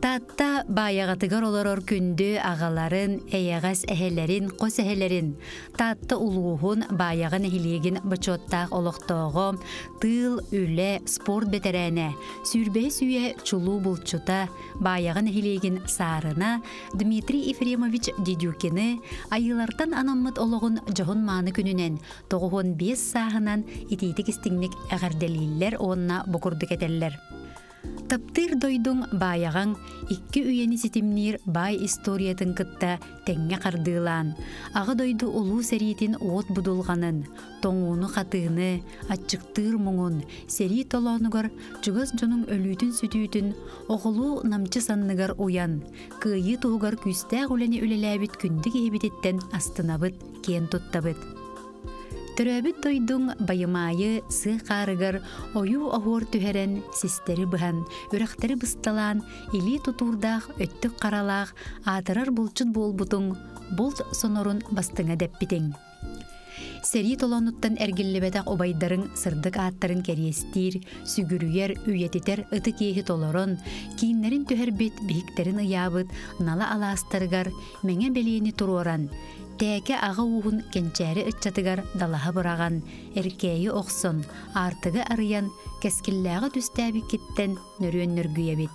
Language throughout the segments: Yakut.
Таатта Баайаҕатыгар олорор күндү аҕаларын, эйэҕэс эһэлэрин, хос эһэлэрин, Таатта улууһун Баайаҕа нэһилиэгин бочуоттаах олохтооҕо, тыыл, үлэ, спорт бэтэрээнэ, сүүрбэһис үйэ чулуу булчута, Баайаҕа нэһилиэгин саарына Дмитрий Ефремович Дедюкины айыылартан анаммыт олоҕун дьоһун-мааны күнүнэн 95 сааһынан итиитик-истиҥник эҕэрдэлииллэр уонна бу курдук этэллэр. Таптыыр дойдуҥ баайаҕаҥ икки үйэни ситимниир баай историятын кытта тэҥҥэ хардыылаан, Аҕа дойду Улуу сэриитин уот будулҕанын, тоҥууну-хатыыны, аччыктыыр муҥун, сэрии толоонугар чугас дьонуҥ өлүүтүн-сүтүүтүн оҕолуу намчы санныгар уйан, кыайыы туһугар күүстээх үлэни үлэлээбит күндү киһибититтэн астынабыт, киэн туттабыт. Төрөөбүт дойдуҥ Байымаайы сыа хаарыгар ойуу-оһуор түһэрэн, систэри быһан, үрэхтэри бысталаан, илии тутуурдаах, өттүк харалаах, аатырар булчут буолбутуҥ, булт сонорун бастыҥа дэппитиҥ. Сэрии толоонуттан эргиллибэтэх убайдарыҥ сырдык ааттарын кэриэстиир, сүгүрүйэр, үйэтитэр ытык иэһи толорон, кииннэрин түһэрбит, биһиктэрин ыйаабыт Нала алаастарыгар мэҥэ бэлиэни туруоран, Тээкэ аҕа ууһун кэнчээри ыччатыгар далаһа быраҕан, эркээйи охсон, аартыгы арыйан, кэскиллээҕи түстээбиккиттэн нөрүөн нөргүйэбит.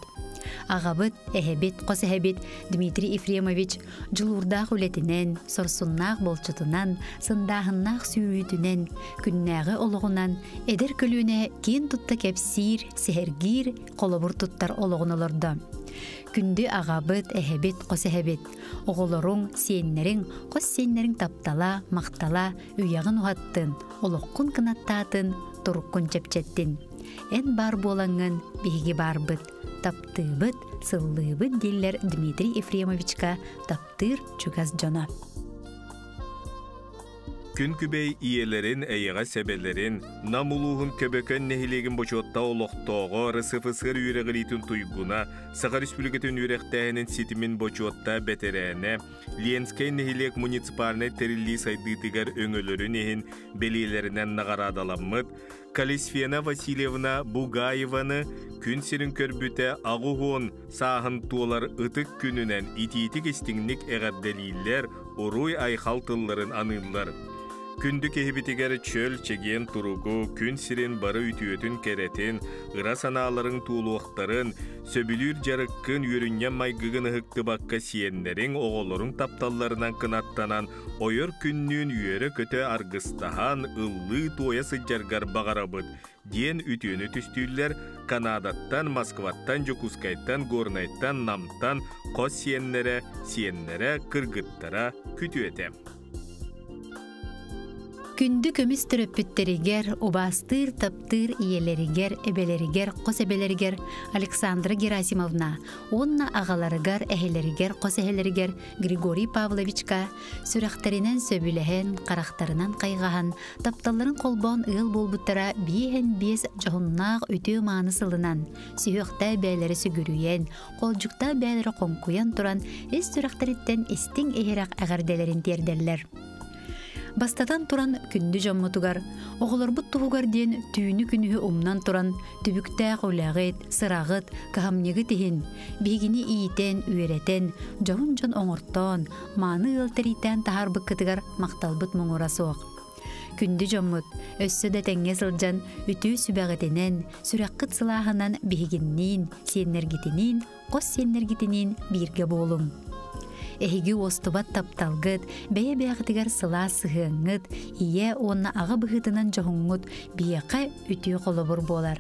Аҕабыт, эһэбит, хос эһэбит Дмитрий Ефремович дьулуурдаах үлэтинэн, сорсуннаах болчутунан, сындааһыннаах сүүрүүтүнэн, күннээҕи олоҕунан эдэр көлүөнэ киэн тутта кэпсиир, сэһэргиир, холобур туттар олоҕун олордо. Күндү аҕабыт, эһэбит, хос эһэбит Оҕолоруҥ, сиэннэриҥ, хос сиэннэриҥ таптала, махтала үйэҕин уһаттын, олоххун кынаттаатын, туруккун чэпчэттин. Эн баар буолаҥҥын биһиги баарбыт, таптыыбыт, сыллыыбыт дииллэр Дмитрий Ефремовичка таптыыр чугас дьоно. Күн күбэй ийэлэрин, эйэҕэс эбэлэрин, Нам улууһун Көбөкөн нэһилиэгин бочуоттаах олохтооҕо, РСФСР үөрэҕириитин туйгуна, Саха Республикатын үөрэхтээһинин ситимин бочуоттаах бэтэрээнэ, Ленскэй нэһилиэк муниципальнай тэриллии сайдыытыгар өҥөлөрүн иһин бэлиэлэринэн наҕараадаламмыт Калисфена Васильевна Бугаеваны күн сирин көрбүтэ аҕыс сааһын туолар ытык күнүнэн итиитик-истиҥник эҕэрдэлииллэр, уруй-айхал тылларын аныыллар. Күндү киһибитигэр чөл, чэгиэн туругу, күн сирин бары үтүөтүн-кэрэтин, ыра санааларыҥ туолуохтарын, сөбүлүүр дьарыккын, үөрүнньэҥ майгыгын ыһыктыбакка сиэннэриҥ, оҕолоруҥ тапталларынан кынаттанан, ойор күннүүн үөрэ-көтө аргыстаһан, ыллыы-туойа сылдьаргар баҕарабыт, диэн үтүөнү түстүүллэр Канадаттан, Москваттан, Дьокуускайтан, Горнайтан, Намтан хос сиэннэрэ, сиэннэрэ, кыргыттара күтүөтэ. Күндү көмүс төрөппүттэригэр, убаастыыр, таптыыр ийэлэригэр, эбэлэригэр, хос эбэлэригэр Александра Герасимовна уонна аҕаларыгар, эһэлэригэр, хос эһэлэригэр Григорий Павловичка сүрэхтэринэн сөбүлэһэн, харахтарынан хайҕаһан, тапталларын холбоон ыал буолбуттара биэһэн биэс дьоһуннаах үтүө-мааны сылынан, сүһүөхтээх бэйэлэрэ сүгүрүйэн, холдьуктаах бэйэлэрэ хоҥкуйан туран ис сүрэхтэриттэн истиҥ-иһирэх эҕэрдэлэрин тиэрдэллэр. Бастатан туран күндү дьоммутугар, оҕолорбут туһугар диэн түүнү-күнүһү умнан туран түбүктээх үлэҕит, сыраҕыт, кыһамньыгыт иһин биһигини иитэн, үөрэтэн, дьоһун дьон оҥортоон, мааны ыал тэрийтэн таһаарбыккытыгар махталбыт муҥура суох. Күндү дьоммут, өссө да тэҥҥэ сылдьан үтүө сүбэҕитинэн, сүрэххит сылааһынан биһигинниин, сиэннэргитиниин, хос сиэннэргитиниин бииргэ буолуҥ. Эһиги уостубат тапталгыт, бэйэ-бэйэҕитигэр сылаас сыһыаҥҥыт, ийэ уонна аҕа быһыытынан дьоһуҥҥут биһиэхэ үтүө холобур буолар.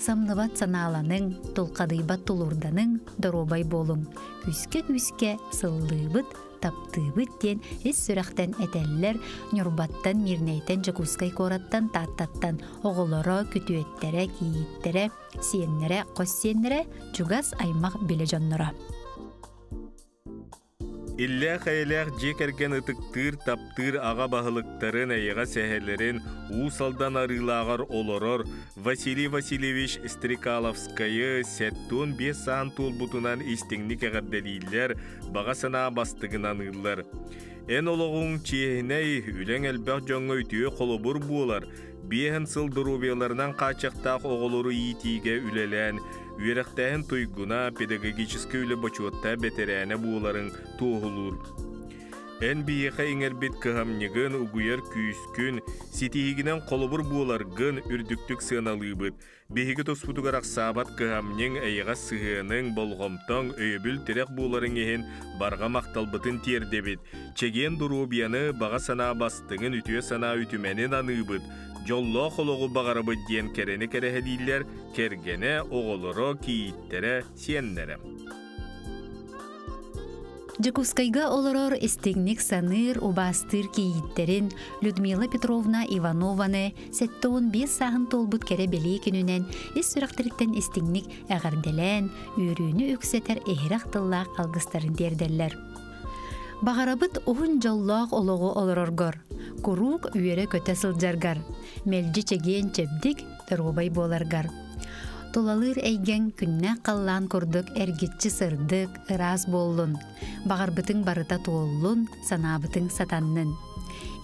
Самныбат санааланыҥ, тулхадыйбат тулуурданыҥ, доруобай буолуҥ. Күүскэ-күүскэ сыллыыбыт, таптыыбыт диэн ис сүрэхтэн этэллэр Ньурбаттан, Мирнэйтэн, Дьокуускай куораттан, Тааттаттан оҕолоро, күтүөттэрэ, кийииттэрэ, сиэннэрэ, хос сиэннэрэ, чугас аймах билэ дьонноро. Иллээх-эйэлээх дьиэ кэргэн ытыктыыр, таптыыр аҕа баһылыктарын, эйэҕэс эһэлэрин Уус Алдан Арыылааҕар олорор Василий Васильевич Стрекаловскайы 75 саан туолбутунан истиҥник эҕэрдэлииллэр, баҕа санаа бастыгын аныыллар. Эн олоҕуҥ чиэһинэй, үлэҥ элбэх дьоҥҥо үтүө холобур буолар, биэһэн сыл доруобуйаларынан хааччахтаах оҕолору иитиигэ үлэлээн, үөрэхтээһин туйгуна, педагогическай үлэ бочуоттаах бэтэрээнэ буоларын туоһулуур. Эн биһиэхэ иҥэрбит кыһамньыгын, угуйар күүскүн, ситиһиигинэн холобур буоларгын үрдүктүк сыаналыыбыт. Биһиги туспутугар ахсаабат кыһамньыҥ, эйэҕэс сыһыаныҥ, болҕомтоҥ, өйөбүл-тирэх буоларыҥ иһин барҕа махталбытын тиэрдэбит. Чэгиэн доруобуйаны, баҕа санаа бастыҥын, үтүө санаа үтүмэнин аныыбыт. Дьоллоох олоҕу баҕарабыт диэн кэрэни кэрэһэлииллэр кэргэнэ, оҕолоро, кийииттэрэ, сиэннэрэ. Дьокуускайга олорор истиҥник саныыр, убаастыыр кийииттэрин Людмила Петровна Иванованы 75 сааһын туолбут кэрэ бэлиэ күнүнэн ис сүрэхтэриттэн истиҥник эҕэрдэлээн, үөрүүнү үксэтэр иһирэх тыллаах алгыстарын тиэрдэллэр. Баҕарабыт уһун дьоллоох олоҕу олороргор, куруук үөрэ-көтө сылдьаргар, мэлдьи чэгиэн-чэбдик, доруобай буоларгар. Тулалыыр эйгэҥ күннээх халлаан курдук эргиччи сырдык, ыраас буоллун. Баҕарбытыҥ барыта туоллун, санаабытыҥ сатаннын.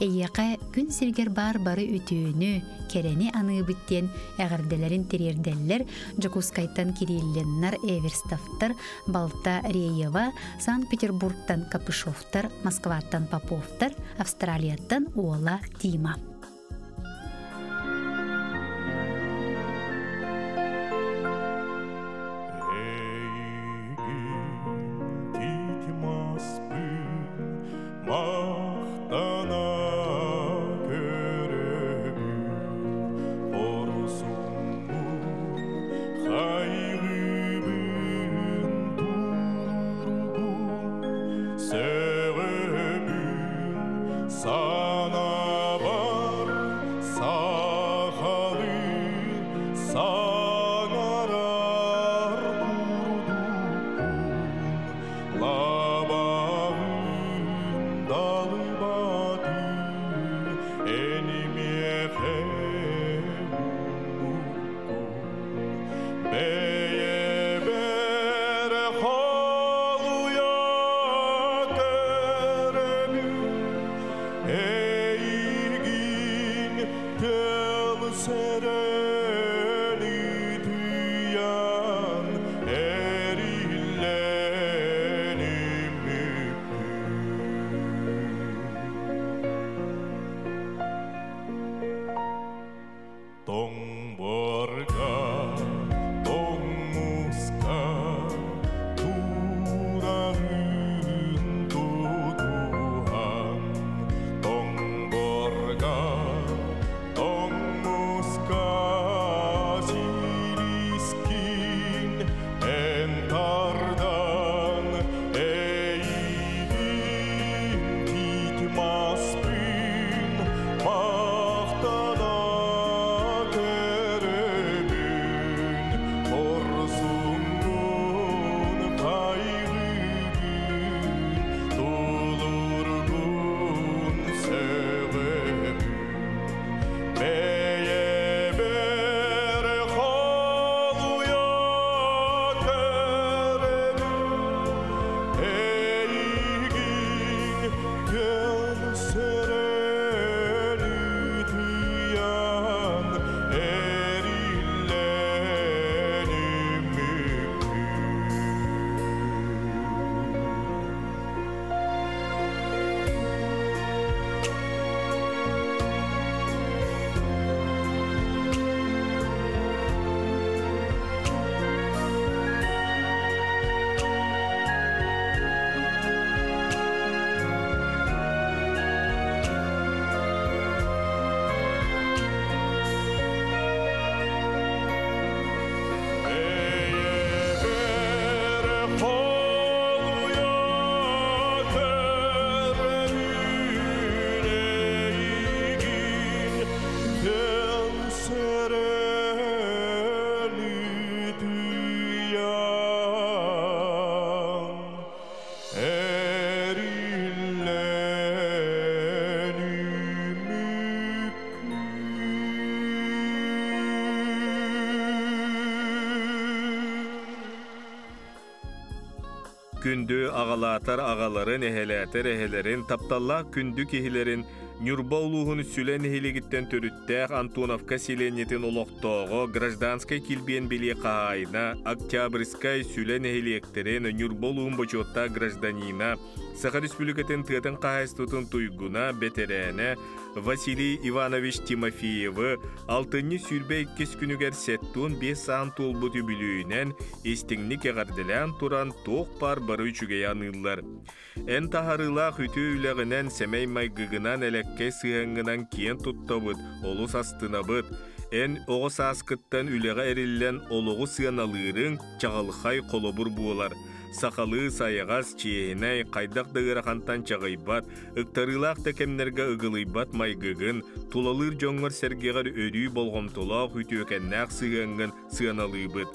Эйиэхэ күн сиргэр баар бары үтүөнү, кэрэни аныыбыт диэн эҕэрдэлэрин тириэрдэллэр Дьокуускайтан Кириллиннар, Эверстовтар, Балта Реева, Санкт-Петербургтан Капышовтар, Москваттан Поповтар, Австралияттан Уола Тима. Махтана көрөбүн хорсуммун хайгыыбын туругун сөҕөбүн санабар сахалыы саҥарар курдукпун лабаҕын далыбаты эн миэхэ ууммуккун бэйэбэр холуйа көрөбүн эйигин тыл сэрэн ытыйан эриллэн иммиппин. Тоҥ буорга, тоҥ мууска тураҕын тутуһан, тоҥ буорга, тоҥ мууска силискин эн тардан эйигин тиит маспын махтана көрөбүн хорсуҥҥун хайгыыбын тулуургун сөҕөбүн бэйэбэр холуйа көрөбүн эйигин тыл сэрэн ытыйан эриллэн иммиппин. Бэйэбэр холуйа көрөбүн эйигин тыл сэрэн ытыйан эриллэн иммиппин. Күндү аҕалаатар аҕаларын, эһэлээтэр эһэлэрин, тапталлаах күндү киһилэрин Ньурба улууһун Сүлэ нэһилиэгиттэн төрүттээх Антоновка сэлиэнньэтин олохтооҕо гражданскай килбиэн билиэ хаһаайына, Октябрьскай, Сүлэ нэһилиэктэрин Ньурба улууһун бочуоттаах гражданина, Саха Республикатын тыатын хаһаайыстыбатын туйгуна, бэтэрээнэ Василий Иванович Тимофеевы алтынньы 22 күнүгэр 75 саан туолбут үбүлүөйүнэн истиҥник эҕэрдэлээн туран туох баар бары үчүгэйи аныыллар. Эн таһарыылаах үтүө үлэҕинэн, сэмэй майгыгынан, элэккэй сыһыаҥҥынан киэн туттабыт, олус астынабыт. Эн оҕо сааскыттан үлэҕэ эриллэн олоҕу сыаналыырыҥ чаҕылхай холобур буолар. Сахалыы сайаҕас, чиэһинэй, хайдах да ыарахантан чаҕыйбат, ыктарыылаах да кэмнэргэ ыгылыйбат майгыгын, тулалыыр дьоҥҥор-сэргэҕэр өрүү болҕомтолоох үтүөкэннээх сыһыаҥҥын сыаналыыбыт.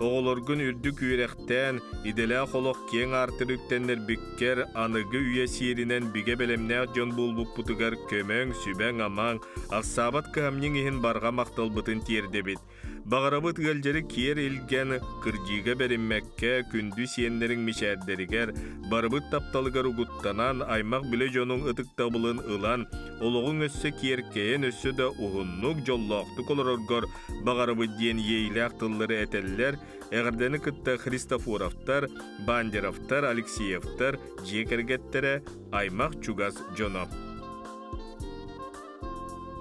Оҕолоргун үрдүк үөрэхтээн, идэлээх олох киэҥ аартыгы үктэннэрбиккэр, аныгы үйэ сиэринэн бигэ бэлэмнээх дьон буолбуппутугар көмөҥ, сүбэҥ-амаҥ, ахсаабат кыһамньыҥ иһин барҕа махталбытын тиэрдэбит. Баҕарабыт ыалдьары киэр илгэн, кырдьыыга бэриммэккэ, күндү сиэннэриҥ мичээрдэригэр, барыбыт тапталыгар угуттанан, аймах-билэ дьонуҥ ытыктабылын ылан, олоҕуҥ өссө киэркэйэн, өссө да уһуннук, дьоллоохтук олороргор баҕарабыт диэн иэйилээх тыллары этэллэр, эҕэрдэни кытта Христофоровтар, Бандеровтар, Алексеевтар дьиэ кэргэттэрэ, аймах чугас дьоно.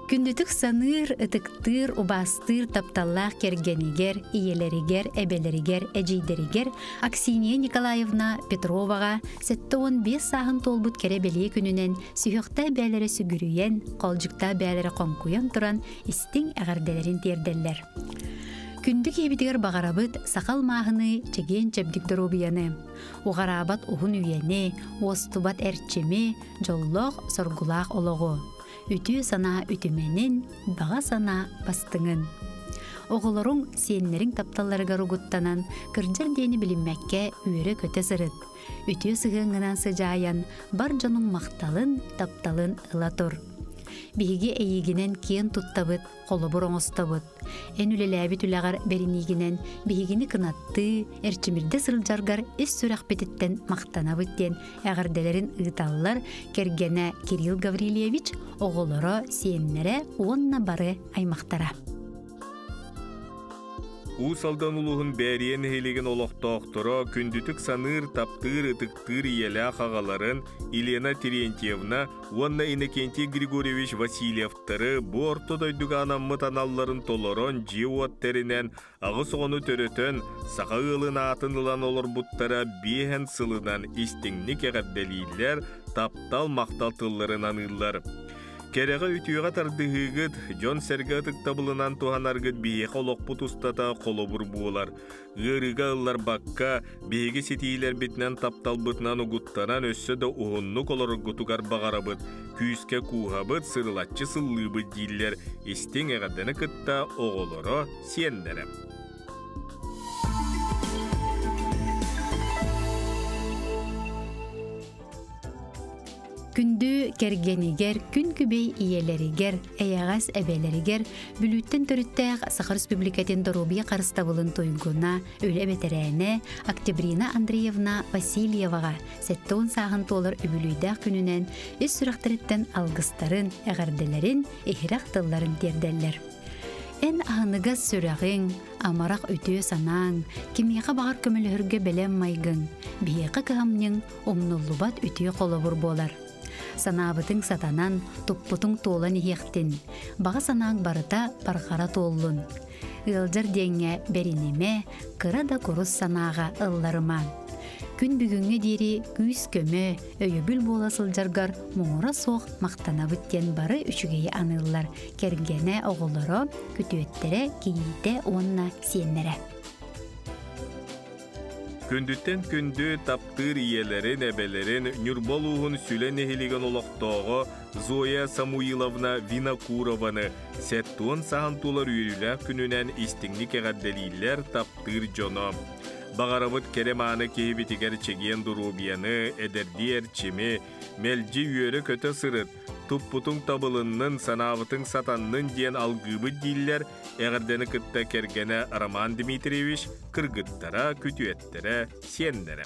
Күндүтүк саныыр, ытыктыыр, убаастыыр тапталлаах кэргэнигэр, ийэлэригэр, эбэлэригэр, эдьиийдэригэр Аксинья Николаевна Петроваҕа 75 сааһын туолбут кэрэ бэлиэ күнүнэн сүһүөхтээх бээлэрэ сүгүрүйэн, холдьуктаах бээлэрэ хоҥкуйан туран истиҥ эҕэрдэлэрин тиэрдэллэр. Күндү киһибитигэр баҕарабыт сахал мааһыны, чэгиэн-чэбдик доруобуйаны, уҕараабат уһун үйэни, уостубат эрчими, дьоллоох, соргулаах олоҕу, үтүө санаа үтүмэнин, баҕа санаа бастыҥын. Оҕолоруҥ, сиэннэриҥ тапталларыгар угуттанан, кырдьар диэни билиммэккэ үөрэ-көтө сырыт. Үтүө сыһыаҥҥынан сыдьаайан, бар дьонуҥ махталын, тапталын ыла тур. Биһиги эйиигинэн киэн туттабыт, холобур оҥостобут. Эн үлэлээбит үлэҕэр бэриниигинэн биһигини кынаттыы, эрчимирдэ сылдьаргар ис сүрэхпититтэн махтанабыт диэн эҕэрдэлэрин ыыталлар кэргэнэ Кирилл Гаврильевич, оҕолоро, сиэннэрэ уонна бары аймахтара. Уус Алдан улууһун Бээрийэ нэһилиэгин олохтоохторо күндүтүк саныыр, таптыыр, ытыктыыр ийэлээх аҕаларын Елена Терентьевна уонна Иннокентий Григорьевич Васильевтары бу орто дойдуга анаммыт аналларын толорон дьиэ-уот тэринэн, аҕыс оҕону төрөтөн, саха ыалын аатын ылан олорбуттара биэһэн сылынан истиҥник эҕэрдэлииллэр, таптал, махтал тылларын аныыллар. Кэрэҕэ-үтүөҕэ тардыһыыгыт, дьон-сэргэ ытыктабылынан туһанаргыт биһиэхэ олохпут устата холобур буолар. Ыарыыга ылларбакка, биһиги ситиилэрбитинэн тапталбытынан угуттанан өссө да уһуннук олороргутугар баҕарабыт, күүскэ кууһабыт, сырылаччы сыллыыбыт дииллэр истиҥ эҕэрдэни кытта оҕолоро, сиэннэрэ. Күндү кэргэнигэр, күн күбэй ийэлэригэр, эйэҕэс эбэлэригэр Бүлүүттэн төрүттээх Саха Республикатын доруобуйа харыстабылын туйгуна, үлэ бэтэрээнэ Октябрина Андреевна Васильеваҕа 70 сааһын туолар үбүлүйдээх күнүнэн ис сүрэхтэриттэн алгыстарын, эҕэрдэлэрин, иһирэх тылларын тиэрдэллэр. Эн аһыныгас сүрэҕиҥ, амарах үтүө санааҥ, кимиэхэ баҕар көмөлөһөргө бэлэм майгыҥ, биһиэхэ кыһамньыҥ умнуллубат үтүө холобур буолар. Санаабытыҥ сатанан, туппутуҥ туолан иһиэхтин, баҕа санааҥ барыта барҕара туоллун. Ыалдьар диэҥҥэ бэринимэ, кыра да курус санааҕа ылларыма. Күн бүгүҥҥэ диэри күүс-көмө, өйөбүл буола сылдьаргар муҥура суох махтанабыт диэн бары үчүгэйи аныыллар кэргэнэ, оҕолоро, күтүөттэрэ, кийиитэ уонна сиэннэрэ. Күндүттэн күндү таптыыр ийэлэрин, эбэлэрин Ньурба улууһун Сүлэ нэһилиэгин олохтооҕо Зоя Самуиловна Винокурованы 70 саһан туолар үөрүүлээх күнүнэн истиҥник эҕэрдэлииллэр таптыыр дьоно. Баҕарабыт кэрэ-мааны киһибитигэр чэгиэн доруобуйаны, эдэрдии эрчими, мэлдьи үөрэ-көтө сырыт, туппутуҥ табылыннын, санаабытыҥ сатаннын диэн алгыыбыт дииллэр эҕэрдэни кытта кэргэнэ Роман Дмитриевич, кыргыттара, күтүөттэрэ, сиэннэрэ.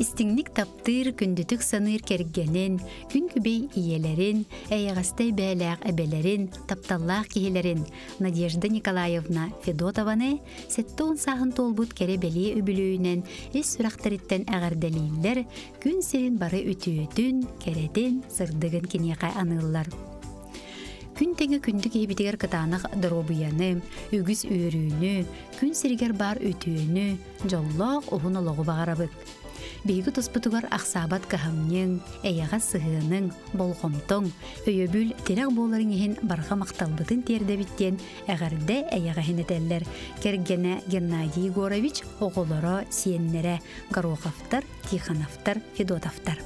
Истиҥник таптыыр, күндүтүк саныыр кэргэнин, күн күбэй ийэлэрин, эйэҕэстэй бээлээх эбэлэрин, тапталлаах киһилэрин Надежда Николаевна Федотованы 70 сааһын туолбут кэрэ бэлиэ үбүлүөйүнэн ис сүрэхтэриттэн эҕэрдэлииллэр, күн сирин бары үтүөтүн, кэрэтин, сырдыгын киниэхэ аныыллар. Күн тэҥэ күндү киһибитигэр кытаанах доруобуйаны, үгүс үөрүүнү, күн сиригэр баар үтүөнү, дьоллоох уһун олоҕу баҕарабыт. Биһиги туспутугар ахсаабат кыһамньыҥ, эйэҕэс сыһыаныҥ, болҕомтоҥ, өйөбүл, тирэх буоларыҥ иһин барҕа махталбытын тиэрдэбит диэн эҕэрдэ эйэҕэһин этэллэр. Кэргэнэ Геннадий Егорович, оҕолоро, сиэннэрэ Гороховтар, Тихоновтар, Федотовтар.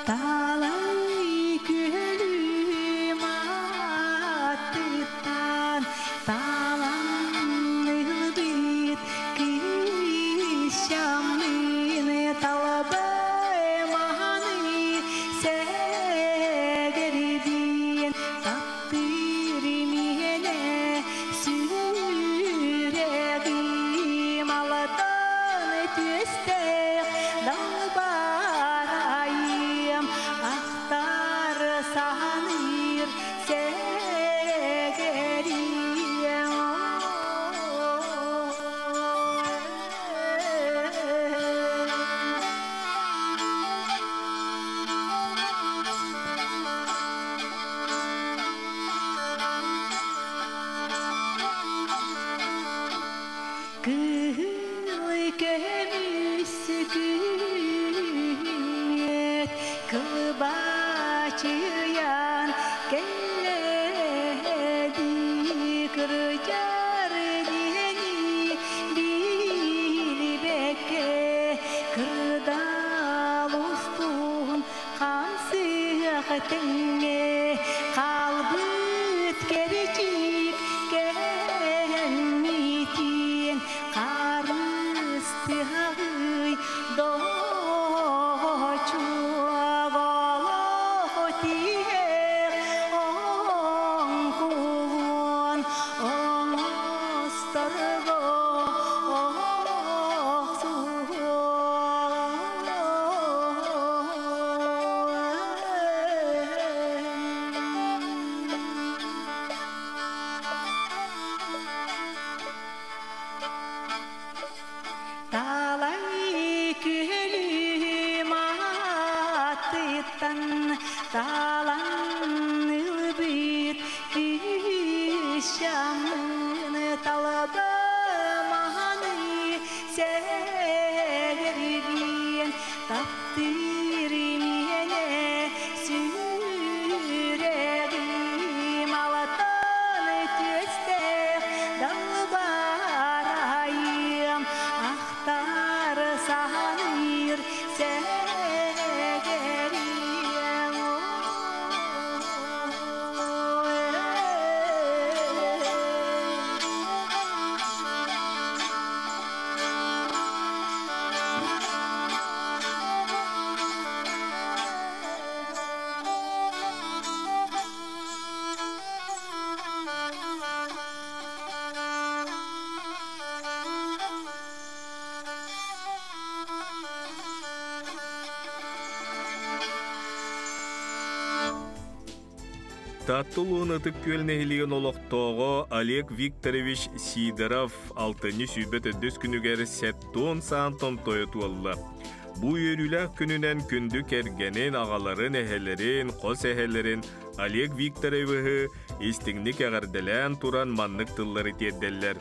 Талай күөлүм аттыттан талан ылбыт кыысчаммын талабыманы сэгэрдиэн таптыыр миэнэ сүрэҕим алатан түөстээх далбарайым ахтар саһаныыр сэгэриэм. Кыһыл көмүс күммүт кылбачыйан кэллэди кырдьар диэни билбэккэ кырдал устун хамсыах тэҥҥэ хаалбыт кэрчик кэммитин харыстыһай доочуоголох тиһэх оҥкулун оҥосторго Талай күөлүм аттыттан талан ылбыт кыысчаммын талабыманы сэгэрдиэн таптыыр миэнэ сүрэҕим алатан түөстээх далбарайым ахтар саһаныыр сэгэриэм. Таатта улууһун Ытык Күөл нэһилиэгин олохтооҕо Олег Викторович Сидоров алтынньы сүүрбэ төрдүс күнүгэр сэттион саан томтойо туолла. Бу үөрүүлээх күнүнэн күндү кэргэнин, аҕаларын, эһэлэрин, хос эһэлэрин Олег Викторовиһы истиҥник эҕэрдэлээн туран маннык тыллары тиэрдэллэр.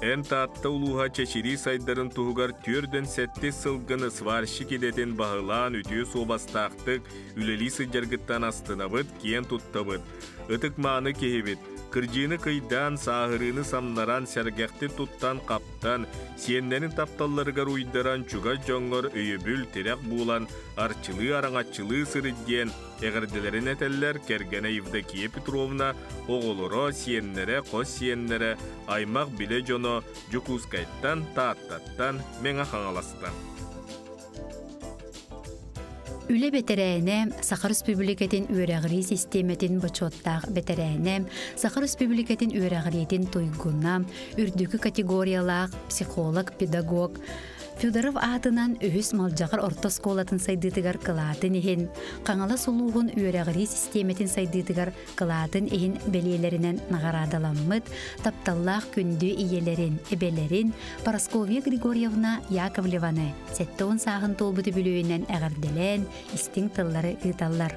Эн Таатта улууһа чэчирии сайдарын туһугар 47 сылгыны сварщик идэтин баһылаан үтүө суобастаахтык үлэлии сылдьаргыттан астынабыт, киэн туттабыт. Ытык-мааны киһибит. Кырдьыыны кыйдаан, сааһырыыны самнаран, сэргэхтик туттан-хаптан, сиэннэрин тапталларыгар уйдаран чугас дьоҥҥор өйөбүл, тирэх буолан, арчылыы-араҥаччылыы сырыт диэн эҕэрдэлэрин этэллэр кэргэнэ Евдокия Петровна, оҕолоро, сиэннэрэ, хос сиэннэрэ, аймах-билэ дьоно Дьокуускайтан, Тааттаттан, Мэҥэ Хаҥаластан. Үлэ бэтэрээнэ, Саха Республикатын үөрэҕирии систиэмэтин бочуоттаах бэтэрээнэ, Саха Республикатын үөрэҕириитин туйгуна, үрдүкү категориялаах психолог-педагог, Федоров аатынан үһүс Малдьаҕар орто оскуолатын сайдыытыгар кылаатын иһин, Хаҥалас улууһун үөрэҕирии систиэмэтин сайдыытыгар кылаатын иһин бэлиэлэринэн наҕараадаламмыт тапталлаах күндү ийэлэрин, эбэлэрин Парасковья Григорьевна Яковлеваны 70 сааһын туолбут үбүлүөйүнэн эҕэрдэлээн истиҥ тыллары ыыталлар.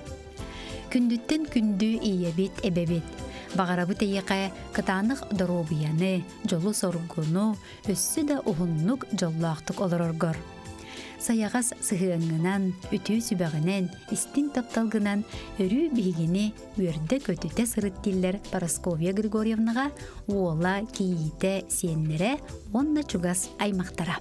Күндүттэн күндү ийэбит, эбэбит. Баҕарабыт эйиэхэ кытаанах доруобуйаны, дьолу-соргуну, өссө да уһуннук дьоллоохтук олороргор. Сайаҕас сыһыаҥҥынан, үтүө сүбэҕинэн, истиҥ тапталгынан өрүү биһигини үөрдэ-көтүтэ сырыт дииллэр Парасковья Григорьевнаҕа уола, кийиитэ, сиэннэрэ уонна чугас аймахтара.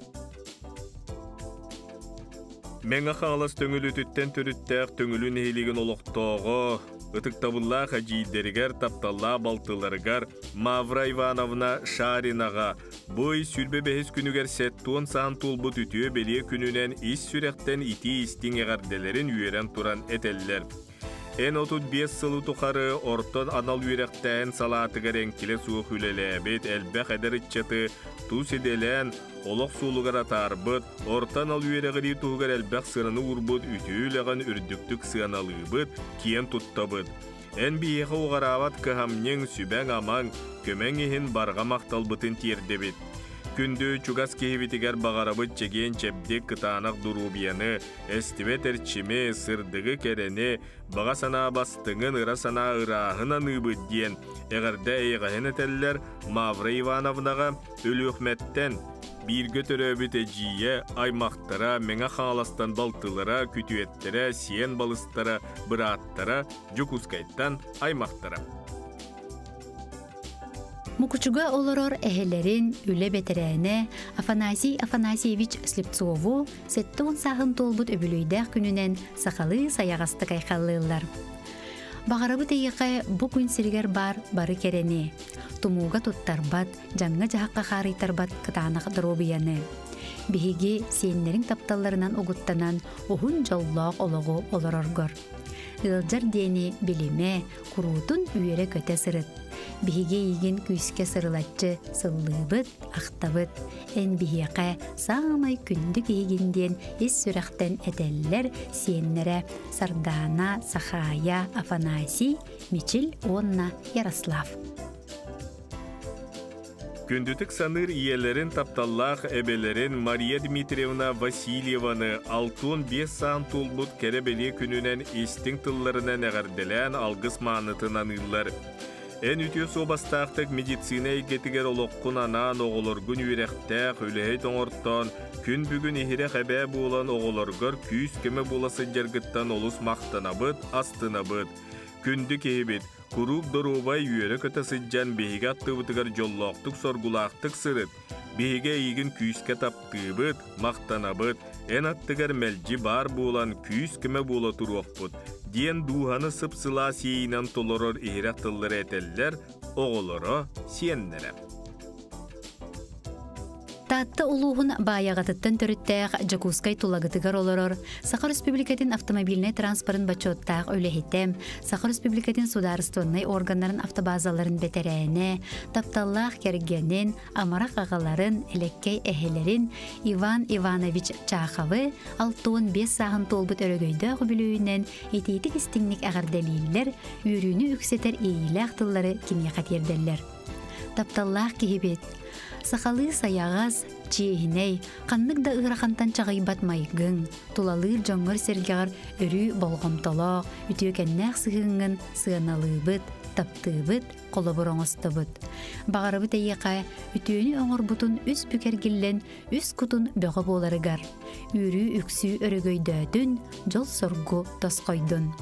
Мэҥэ Хаҥалас Төҥүлүтүттэн төрүттээх Төҥүлү нэһилиэгин олохтооҕо, ытыктабыллаах эдьиийдэригэр, тапталлаах балтыларыгар Мавра Ивановна Шаринаҕа бу ый 25 күнүгэр 70 саан туолбут үтүө бэлиэ күнүнэн ис сүрэхтэн итии-истиҥ эҕэрдэлэрин үөрэн туран этэллэр. Эн 35 сылы тухары орто анал үөрэхтээһин салаатыгар эҥкилэ суох үлэлээбит элбэх эдэр ыччаты тус идэлээн, олох суолугар атаарбыт, орто анал үөрэҕирии туһугар элбэх сыраны уурбут үтүө үлэҕин үрдүктүк сыаналыыбыт, киэн туттабыт. Эн биһиэхэ уҕараабат кыһамньыҥ, сүбэҥ-амаҥ, көмөҥ иһин барҕа махталбытын тиэрдэбит. Күндү чугас киһибитигэр баҕарабыт чэгиэн-чэбдик кытаанах доруобуйаны, эстибэт эрчими, сырдыгы кэрэни, баҕа санаа бастыҥын, ыра санаа ырааһын аныыбыт диэн эҕэрдэ эйэҕэһин этэллэр Мавра Ивановнаҕа Өлүөхмэттэн, бииргэ төрөөбүт эдьиийэ, аймахтара, Мэҥэ Хаҥаластан балтылара, күтүөттэрэ, сиэн балыстара, бырааттара, Дьокуускайтан аймахтара. Мукучуга олорор эһэлэрин үлэ бэтэрээнэ Афанасий Афанасьевич Слепцову 70 сааһын туолбут үбүлүөйдээх күнүнэн сахалыы сайаҕастык айхаллыыллар. Баҕарабыт эйиэхэ бу күн сиригэр баар бары кэрэни, тумууга туттарбат, дьаҥҥа-дьаһахха хаарыйтарбат кытаанах доруобуйаны. Биһиги сиэннэриҥ тапталларынан угуттанан уһун дьоллоох олоҕу олороргор. Ыалдьар диэни билимэ, куруутун үөрэ-көтө сырыт. Биһиги эйигин күүскэ сырылаччы сыллыыбыт, ахтабыт. Эн биһиэхэ саамай күндү киһигин диэн ис сүрэхтэн этэллэр сиэннэрэ Сардаана, Сахаайа, Афанасий, Мичил уонна Ярослав. Күндүтүк саныыр ийэлэрин тапталлаах эбэлэрин Мария Дмитриевна Васильеваны 65 саан туолбут кэрэ-бэлиэ күнүнэн истиҥ тылларынан эҕэрдэлээн алгыс маанытын аныыллар. Эн үтүө суобастаахтык медицина эйгэтигэр олоххун анаан оҕолоргун үөрэхтээх, үлэһит оҥортоон, күн бүгүн иһирэх эбээ буолан оҕолоргор күүс-көмө буола сылдьаргыттан олус махтанабыт, астынабыт. Күндү киһибит, Куруук доруобай үөрэ-көтө сылдьан биһиги аттыбытыгар дьоллоохтук-соргулаахтык сырыт. Биһиги эйигин күүскэ таптыыбыт, махтанабыт, эн аттыгар мэлдьи баар буолан күүс-көмө буола туруохпут, диэн дууһаны сып-сылаас иэйиинэн толорор иһирэх тыллары этэллэр оҕолоро, сиэннэрэ. Таатта улууһун Баайаҕатыттан төрүттээх Дьокуускай Тулагытыгар олорор Саха Республикатын автомобильнай транспорын бочуоттаах үлэһитэ, Саха Республикатын судаарыстыбаннай органнарын автобазаларын бэтэрээнэ, тапталлаах кэргэнин, амарах аҕаларын, элэккэй эһэлэрин Иван Иванович Чаховы 65 сааһын туолбут өрөгөйдөөх үбүлүөйүнэн итиитик истиҥник эҕэрдэлииллэр, үөрүүнү үксэтэр иэйиилээх тыллары киниэхэ тиэрдэллэр. Тапталлаах киһибит, Сахалыы сайаҕас, чиэһинэй, ханнык да ыарахантан чаҕыйбат майгыҥ, тулалыыр дьоҥҥор-сэргэҕэр өрүү болҕомтолоох, үтүөкэннээх сыһыаҥҥын сыаналыыбыт, таптыыбыт, холобур оҥостобут. Баҕарабыт эйиэхэ үтүөнү оҥорбутун үс бүк эргиллэн үс кутун бөҕө буоларыгар, үөрүү үксүү өрөгөйдөөтүн, дьол-соргу тосхойдун.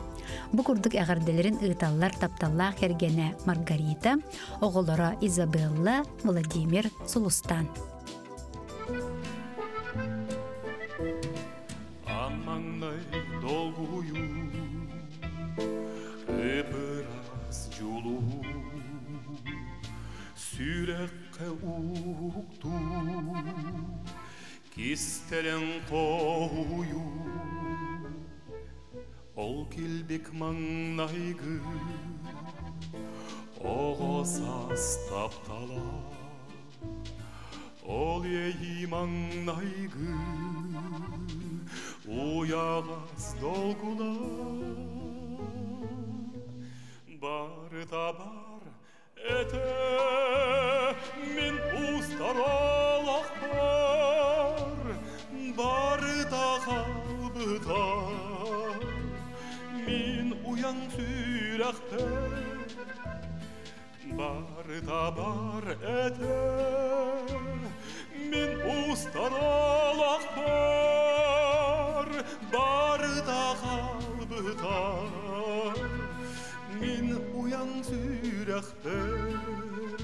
Бу курдук эҕэрдэлэрин ыыталлар тапталлаах кэргэнэ Маргарита, оҕолоро Изабелла, Владимир, Сулустан. Аммаңнай долгуйуу, ып-ыраас дьулуһуу, сүрэххэ уһуктуу, кистэлэҥ хоһуйуу. Ол килбик маҥнайгы оҕо саас таптала, Ол иэйии маҥнайгы уйаҕас долгуна барыта бар этэ мин устар олохпор барыта хаалбыта мин уйан сүрэхпэр Барыта бар этэ мин устар олохпор барыта хаалбыта мин уйан сүрэхпэр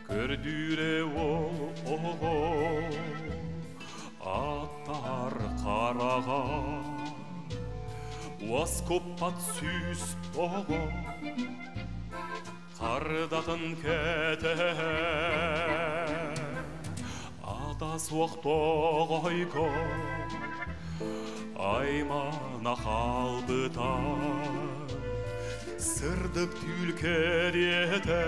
көрдүүрэ ол оҕо аттар хараҕа уоскуппат сүүс оҕо Хардатын кэтэһэ ата суох тоҕойго аймана хаалбыта сырдык түүл кэриэтэ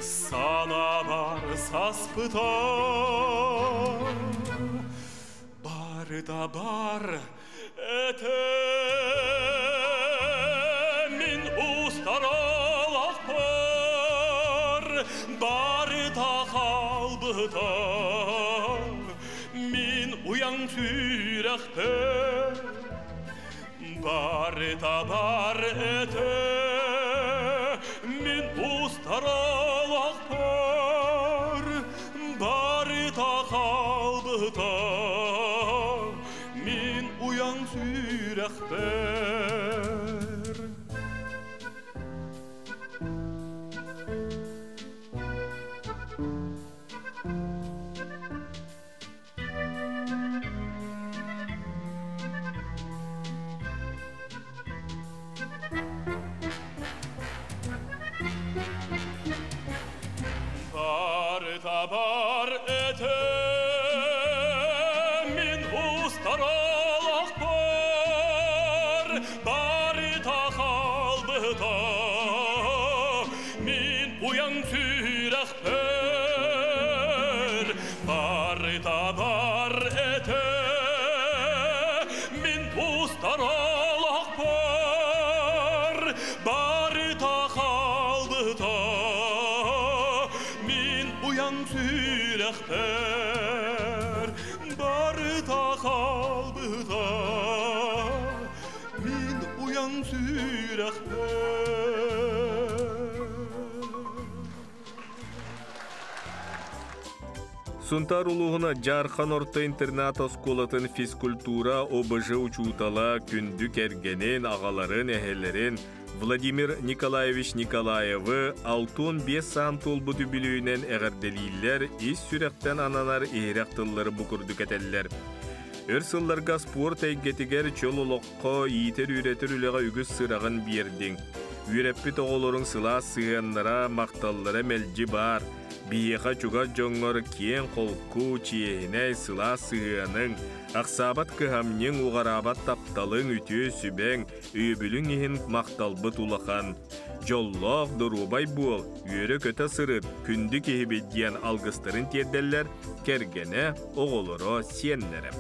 санаабар саспыта барыта бар этэ мин устаралахпар барыта хаалбыта мин уйаҥ сүрэхпэр барыта бар этэ мин устаралахпар барыта хаалбыта мин уйаҥ сүрэхпэр. Барыта бар этэ мин устаралахпар барыта хаалбыта мин уйаҥ сүрэхпэр барыта бар этэ мин устаралахпар барыта хаалбыта мин уйаҥ сүрэхпэр барыта хаалбыта мин уйаҥ сүрэхпэр. Сунтаар улууһуна Дьаархан орто интернат оскуолатын физкультура ОБЖ учуутала күндү кэргэнин, аҕаларын, эһэлэрин Владимир Николаевич Николаевы 65 саан туолбут үбүлүөйүнэн эҕэрдэлииллэр, ис сүрэхтэн ананар иһирэх тыллары бу курдук этэллэр. Өр сылларга спорт эйгэтигэр чөл олоххо иитэр-үөрэтэр үлэҕэ үгүс сыраҕын биэрдиҥ. Үөрэппит оҕолоруҥ сылаас сыһыаннара, махталлара мэлдьи баар. Биһиэхэ чугас дьоҥҥор киэҥ-холку, чиэһинэй, сылаас сыһыаныҥ, ахсаабат кыһамньыҥ, уҕараабат тапталыҥ, үтүө сүбэҥ, өйөбүлүҥ иһин махталбыт улахан. Дьоллоох, доруобай буол, үөрэ-көтө сырыт, күндү киһибит диэн алгыстарын тиэрдэллэр кэргэнэ, оҕолоро, сиэннэрэ.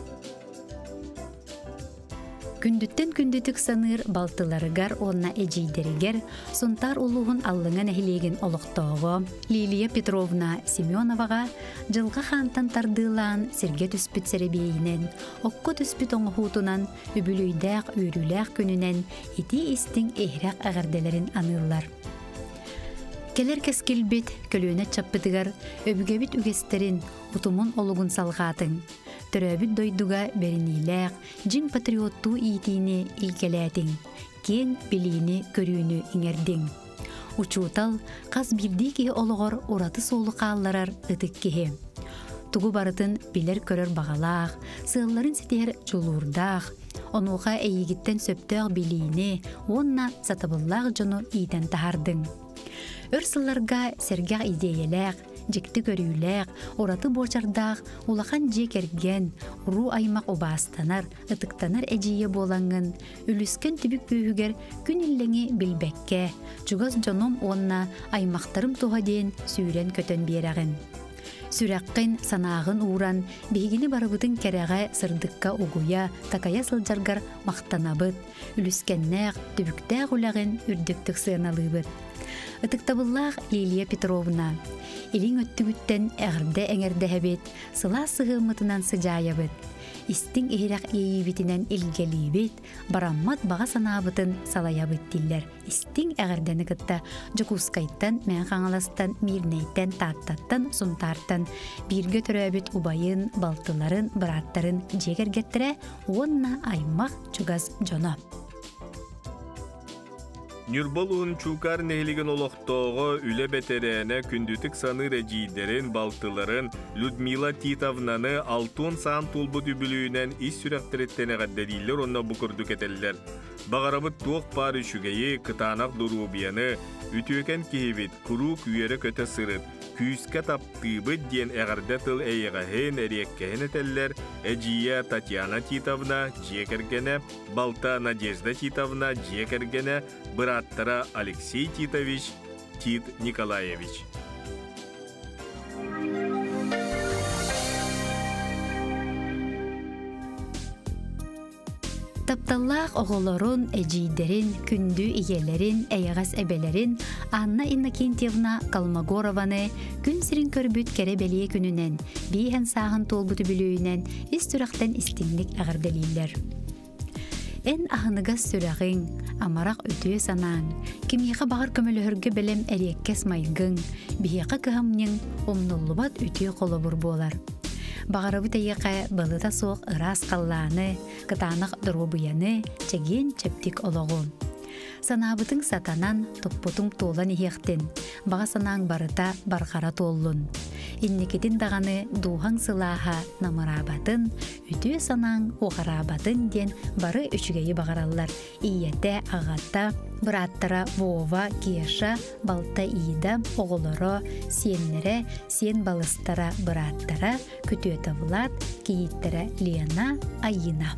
Күндүттэн күндүтүк саныыр балтыларыгар уонна эдьиийдэригэр Сунтаар улууһун Аллыҥа нэһилиэгин олохтооҕо Лилия Петровна Семеноваҕа дьылҕа хаантан тардыылаан сиргэ түспүт сэрэбиэйинэн, окко түспүт оҥоһуутунан, үбүлүөйдээх үөрүүлээх күнүнэн итии-истиҥ иһирэх эҕэрдэлэрин аныыллар. Кэлэр кэскилбит көлүөнэ чаппытыгар өбүгэбит үгэстэрин, утумун олугун салҕаатыҥ. Төрөөбүт дойдуга бэриниилээх, дьиҥ патриоттуу иитиини илгэлээтиҥ, киэҥ билиини-көрүүнү иҥэрдиҥ. Учуутал хас биирдии киһи олоҕор ураты суолу хаалларар ытык киһи. Тугу барытын билэр-көрөр баҕалаах, сыалларын ситиһэр дьулуурдаах, онуоха эйигиттэн сөптөөх билиини уонна сатабыллаах дьону иитэн таһаардыҥ. Өр сылларга сэргэх идиэйэлээх, дьикти көрүүлээх, ураты буочардаах улахан дьиэ кэргэн, уруу аймах убаастанар, ытыктанар эдьиийэ буолаҥҥын, үлүскэн түбүк бүүһүгэр күн иллэҥи билбэккэ, чугас дьонум уонна аймахтарым туһа диэн сүүрэн-көтөн биэрэҕин. Сүрэххин, санааҕын ууран, биһигини барыбытын кэрэҕэ, сырдыкка угуйа, такайа сылдьаргар махтанабыт, үлүскэннээх, түбүктээх үлэҕин үрдүктүк сыаналыыбыт. Ытыктабыллаах Лилия Петровна, илиҥ өттүгүттэн эҕэрдэ эҥэрдэһэбит, сылаас сыһыаммытынан сыдьаайабыт. Истиҥ иһирэх иэйиибитинэн илгэлиибит, бараммат баҕа санаабытын салайабыт дииллэр. Истиҥ эҕэрдэни кытта Дьокуускайтан, Мэҥэ Хаҥаластан, Миирнэйтэн, Тааттаттан, Сунтаартан бииргэ төрөөбүт убайын, балтыларын, бырааттарын дьиэ кэргэттэрэ уонна аймах чугас дьоно. Ньурба улууһун Чуукаар нэһилигин олохтооҕо, үлэ бэтэрээнэ, күндүтүк саныыр эдьиийдэрин, балтыларын Людмила Титовнаны алтуон саан туолбут үбүлүөйүнэн ис сүрэхтэриттэн эҕэрдэлииллэр уонна бу курдук этэллэр. Баҕарабыт туох баар үчүгэйи, кытаанах доруобуйаны, үтүөкэн киһибит, куруук үөрэ-көтө сырыт, күүскэ таптыыбыт диэн эҕэрдэ тыл эйэҕэһин, эриэккэһин этэллэр эдьиийэ Татьяна Титовна дьиэ кэргэнэ, балта Надежда Титовна дьиэ кэргэнэ, бырааттара Алексей Титович, Тит Николаевич. Тапталлаах оҕолорун, эдьиийдэрин, күндү ийэлэрин, эйэҕэс эбэлэрин Анна Иннокентьевна Колмогорованы күн сирин көрбүт кэрэ-бэлиэ күнүнэн, бииһэн сааһын туолбут үбүлүөйүнэн ис сүрэхтэн истиҥник эҕэрдэлииллэр. Эн аһыныгас сүрэҕиҥ, амарах үтүө санааҥ, кимиэхэ баҕар көмөлөһөргө бэлэм эриэккэс майгыҥ, биһиэхэ кыһамньыҥ умнуллубат үтүө холобур буолар. Баҕарабыт эйиэхэ былыта суох ыраас халлааны, кытаанах доруобуйаны, чэгиэн чэбдик олоҕу. Санаабытыҥ сатанан, туппутуҥ туолан иһиэхтин, баҕа санааҥ барыта барҕара туоллун. Инникитин даҕаны дууһаҥ сылааһа намыраабатын, үтүө санааҥ уҕараабатын диэн бары үчүгэйи баҕараллар ийэтэ, аҕата, бырааттара Вова, Кеша, балта Ида, оҕолоро, сиэннэрэ, сиэн балыстара, бырааттара, күтүөтэ Влад, кийииттэрэ Лена, Айина.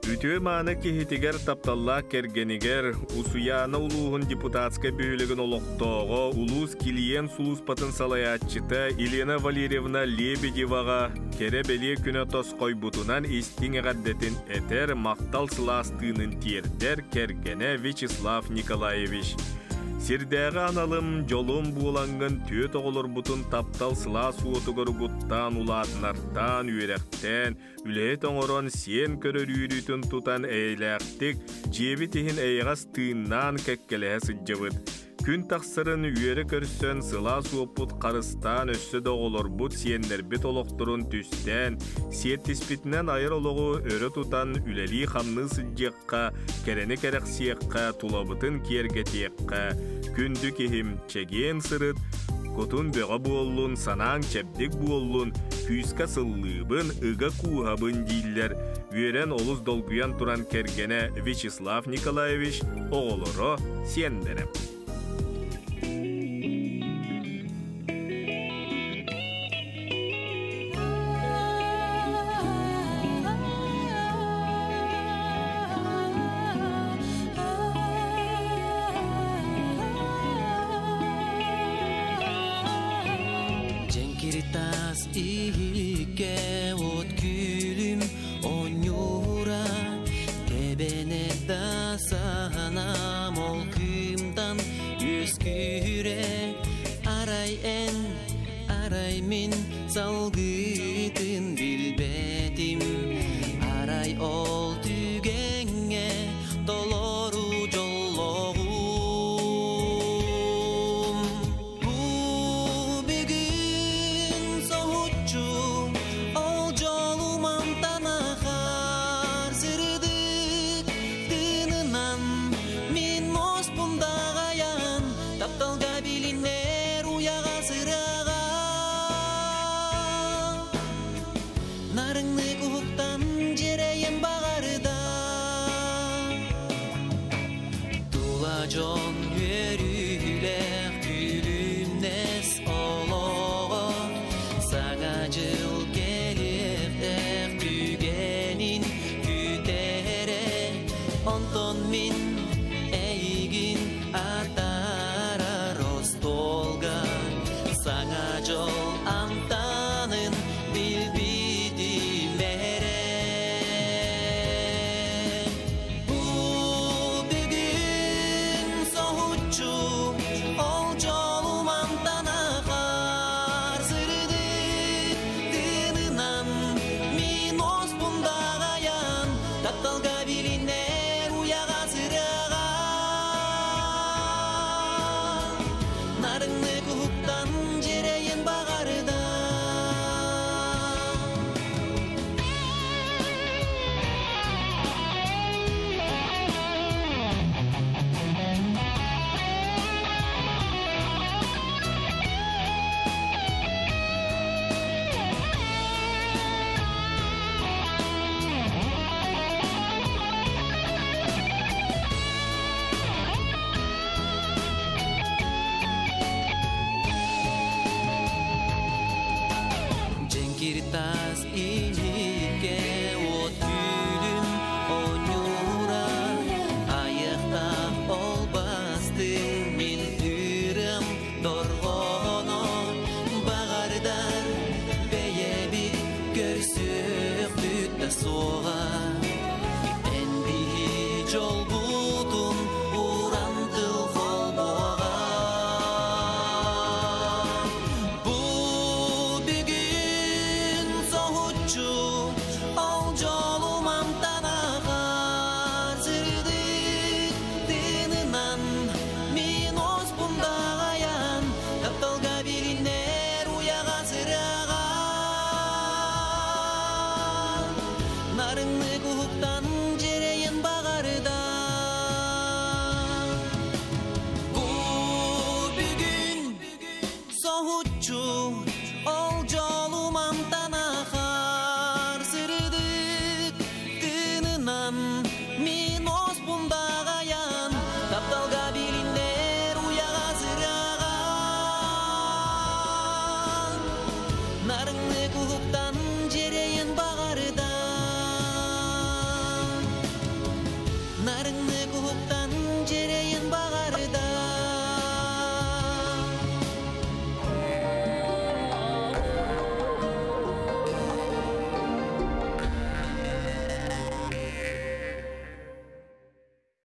Үтүө-мааны киһитигэр тапталлаах кэргэнигэр Усуйаана улууһун депутатскай бөһүөлэгин олохтооҕо, улуус килийиэн сулууспатын салайааччыта Елена Валерьевна Лебедеваҕа кэрэ-бэлиэ күнэ тосхойбутунан истиҥ эҕэрдэтин этэр, махтал сылаас тыынын тиэрдэр кэргэнэ Вячеслав Николаевич. Сирдээҕи аналым, дьолум буолаҥҥын түөрт оҕолорбутун таптал сылаас уотугар угуттаан улаатынартаан, үөрэхтээн, үлэһит оҥорон, сиэн көрөр үөрүүтүн тутан эйэлээхтик, дьиэбит иһин эйэҕэс тыыннаан кэккэлэһэ сылдьабыт. Күн тахсарын үөрэ көрсөн, сылаас уоппут харыстаан өссө да оҕолорбут, сиэннэрбит олохторун түстээн, сиэттиспитинэн айар олоҕу өрө тутан үлэлии-хамныы сылдьыахха, кэрэни кэрэхсиэххэ, тулабытын киэргэтиэххэ, күндү киһим, чэгиэн сырыт, кутун бөҕө буоллун, санааҥ чэбдик буоллун, күүскэ сыллыыбын, ыга кууһабын дииллэр, үөрэн олус долгуйан туран кэргэнэ Вячеслав Николаевич, оҕолоро, сиэннэрэ. Дьэҥкир таас иһиккэ от күлүм оонньуура Тэбэнэ да саһанам ол кыымтан үөскүүрэ Арай эн, арай мин салгыы.